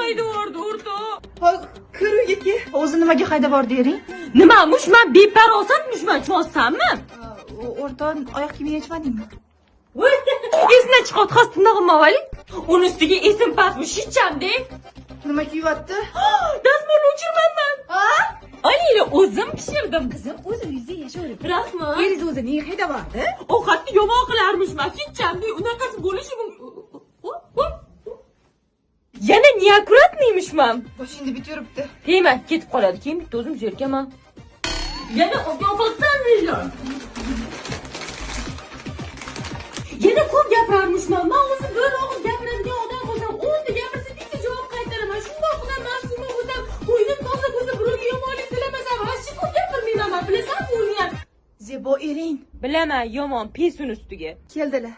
Haydavordi o'rtoq. Kir uyga ke. O'zi nimaga haydab bordi ering? Nimamush, man beparosatmishman, tushunsanmi? O'rtoq, oyoq kiyimini yechmadingmi? Voy, esimdan chiqyapti, hozir tirnog'imni olaylik. Uni ustiga esim pastmish, hecham-de. Nima kiyyapti? Dazmolni o'chirmanman. Alila, o'zim pishirdim. Qizim, o'z uyingizda yashayvering. Rahmat. Eringiz o'zi nega haydab bordi? Ovqatni yomon qilarmishman, hecham-de, unaqasi bo'lishi mumkin. Yana неаккуратный mishman. Boshingda bit yuribdi. Tegma, ketib qoladi. Keyin bitta o'zim zerikaman. Yana ovqatdan million. Yana ko'p gapirarmishman. Men o'zim bir og'iz gapiradigan odam bo'lsam, o'nta gapirsa bitta javob qaytaraman. Shundoq odam ma'suma bo'lsam, o'ynim toza bo'lsa, birovga yomonlik tilamasam, вообще ko'p gapirmayman men, bilasanmi o'zing ham. Zebo ering Bilaman, yomon, pes uni ustiga. Keldilar.